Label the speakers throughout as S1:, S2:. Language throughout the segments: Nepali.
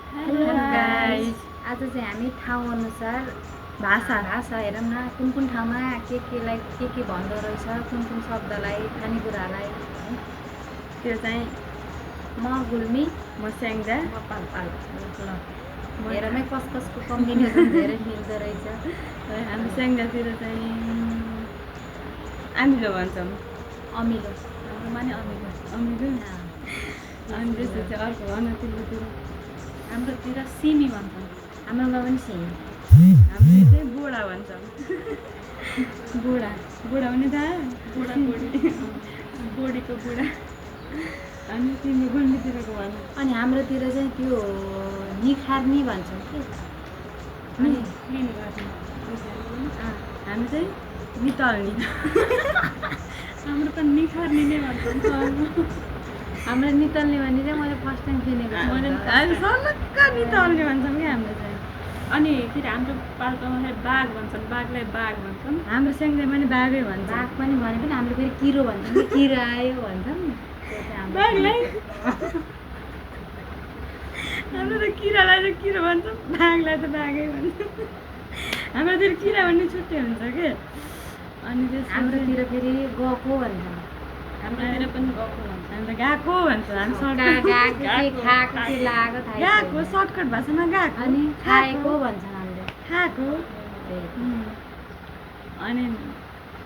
S1: हेलो गाइस, आज चाहिँ हामी ठाउँ अनुसार भाषा हेरौँ न कुन कुन ठाउँमा केलाई के भन्दो रहेछ, कुन कुन शब्दलाई खानेकुरालाई है।
S2: त्यो चाहिँ
S1: म गुल्मी,
S2: म स्याङ्जा,
S1: म पालपाल। ल हेरौँ कसको कम्बिनेसन धेरै मिल्दो रहेछ।
S2: हामी स्याङ्जातिर चाहिँ अमिलो भन्छौँ।
S1: अमिलो, हाम्रोमा नि अमिलो।
S2: अनि त्यसपछि अर्को अनुतिरतिर
S1: हाम्रोतिर सिमी भन्छौँ। हाम्रोमा पनि सिमी।
S2: हाम्रो चाहिँ बोडा भन्छौँ।
S1: बुढा
S2: पनि थाहा? बोडीको बुढा। अनि तिम्रो गुल्मीतिरको भन।
S1: अनि हाम्रोतिर चाहिँ त्यो निखार्नी भन्छौँ कि
S2: अनि हामी चाहिँ नितल्नी। हाम्रो त निखार्नी नै भन्छौँ।
S1: हाम्रो नितल्ने भन्ने चाहिँ मैले फर्स्ट टाइम सुनेको छु।
S2: हामी सलक्क नितल्ने भन्छौँ कि हाम्रो चाहिँ। अनि फेरि हाम्रो पाल्पामा बाघ भन्छन्, बाघलाई बाघ भन्छन्। हाम्रो स्याङ्जामा पनि बाघै भन्छ।
S1: बाघ पनि भने पनि हामीले फेरि किरो भन्छौँ कि किरा आयो भन्छन्। त्यो चाहिँ हाम्रो
S2: बाघलाई हाम्रो त किरालाई त किरो भन्छौँ, बाघलाई त बाघै भन्छौँ। हाम्रोतिर किरा भन्ने छुट्टै हुन्छ के। अनि
S1: हाम्रोतिर फेरि गएको भन्छौँ।
S2: हाम्रोतिर पनि गएको भन्छ। हामी त गएको भन्छ। गएको सर्टकट भाषामा गएको।
S1: अनि खाएको भन्छन् हामीले।
S2: खाएको। अनि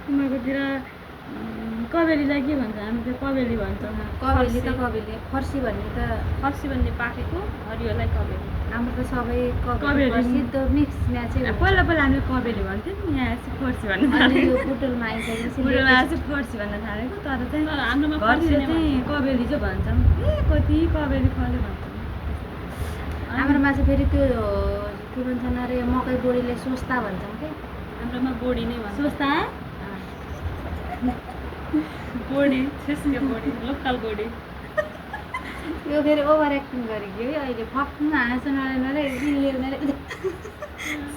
S2: तिमीहरूकोतिर कबेलीलाई के भन्छ? हामी चाहिँ कबेली भन्छौँ।
S1: कबेली त कबेली, फर्सी भन्ने
S2: पाकेको, हरियोलाई कबेली।
S1: हाम्रो त सबै
S2: कबेली
S1: सिधो मिक्स म्याचै हो।
S2: पहिला हामीले कबेली भन्थ्यौँ नि, यहाँ चाहिँ फर्सी भन्नु
S1: अनि यो बुटलमा आइसकेपछि
S2: फर्सी भन्न थालेको। तर चाहिँ घरतिर चाहिँ कबेली चाहिँ भन्छौँ। कति कबेली फल्यो भन्छौँ।
S1: हाम्रोमा चाहिँ फेरि त्यो के भन्छन् अरे मकै बोडीले सोस्ता भन्छौँ कि।
S2: हाम्रोमा बोडी नै भन्छ। सोस्ता बोडी, छेस्के बोडी, लोकल बोडी।
S1: यो फेरि ओभर एक्टिङ गरेको है अहिले फक्कमा हाँसो नरे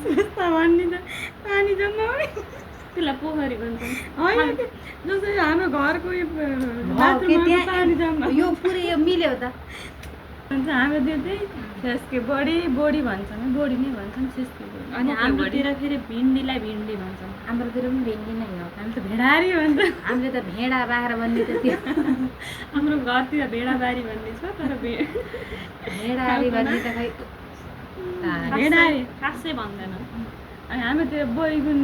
S2: सोस्ता भन्ने त पानी जम्मा त्यसलाई पोखरी भन्छौँ। होइन जसरी हाम्रो घरको
S1: यो पुरै यो मिल्यो त
S2: भन्छ। हाम्रोतिर चाहिँ छेस्के बोडी भन्छौँ, बोडी नै भन्छौँ, छेस्के बोडी। अनि हाम्रोतिर फेरि भिन्डीलाई भिन्डी भन्छौँ।
S1: हाम्रोतिर पनि भिन्डी नै हो।
S2: हामी त भेडारी भन्छ।
S1: हामीले त भेडा बाख्रा भन्ने त त्यो
S2: हाम्रो घरतिर भेडाबारी भन्ने छ, तर
S1: भेडारी भन्ने त खै
S2: भेडारी खासै भन्दैन। अनि हाम्रोतिर बैगुन,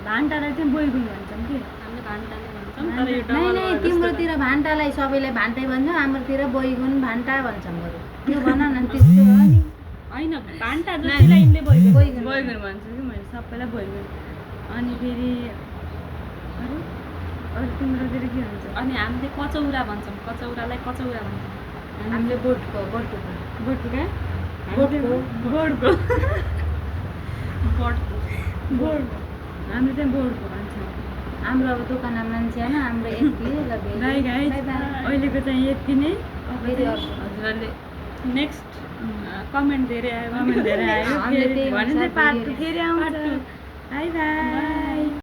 S2: भान्टालाई चाहिँ बैगुन भन्छौँ कि। हामीले भान्टा नै भन्छौँ। तर यो
S1: नै तिम्रोतिर भान्टालाई सबैलाई भान्टै भन्छौँ, हाम्रोतिर बैगुन भान्टा भन्छौँ बरु। त्यो भन न त्यस्तो हो नि।
S2: होइन भान्टा जतिलाई यिनले बैगुन भन्छु कि मैले सबैलाई बैगुन। अनि फेरि अरू तिम्रोतिर के भन्छ? अनि हामीले कचौरा भन्छौँ, कचौरालाई कचौरा भन्छौँ।
S1: हामीले बोटको
S2: बोडको हामीले चाहिँ बोडको भन्छौँ।
S1: हाम्रो अब दोकानमा मान्छे होइन, हाम्रो यति
S2: अहिलेको चाहिँ यति नै। हजुरहरूले नेक्स्ट कमेन्ट धेरै आयो भने चाहिँ पार्ट 2 फेरि आउँछ। By by.